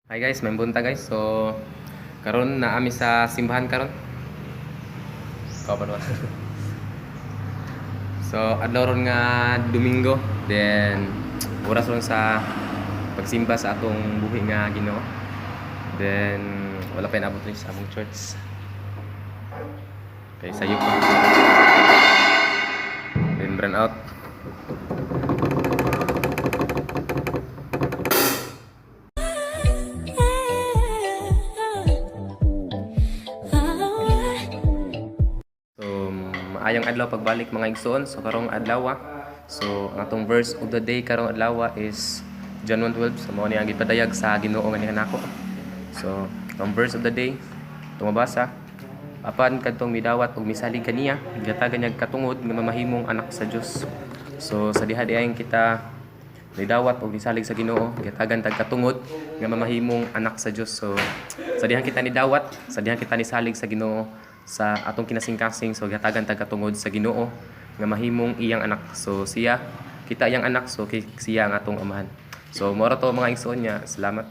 Hi guys, may bunta guys. So karon naa mi sa simbahan karon. Ikaw pa naman. So adlaw ron nga Domingo, then oras ron sa pagsimba sa atong buhi nga Ginoo. Then wala pa inabot rin sa among church. Kay sayo pa. Then run out. So, maayong adlaw pagbalik, mga igsoon. So, karong adlaw. So, ang atong verse of the day karong adlaw is John 1:12. So, mao ni ang gipadayag sa Ginoo nga niya nako. So, ang verse of the day, tumabasa, "Apan kadtong midawat ug misalig kaniya, gihatagan niya katungod nga mamahimong anak sa Dios." So, sa diha diayng kita nidawat og nisalig sa Ginoo, gihatagan tag katungod nga mamahimong anak sa Dios. So, sa dihang kita nidawat, sa dihang kita nisalig sa Ginoo sa atong kinasingkasing, so gihatagan tag katungod sa Ginoo nga mahimong iyang anak. So siya, kita iyang anak, so siya ang atong amahan. So mao ra to, mga igsoon niya. Salamat.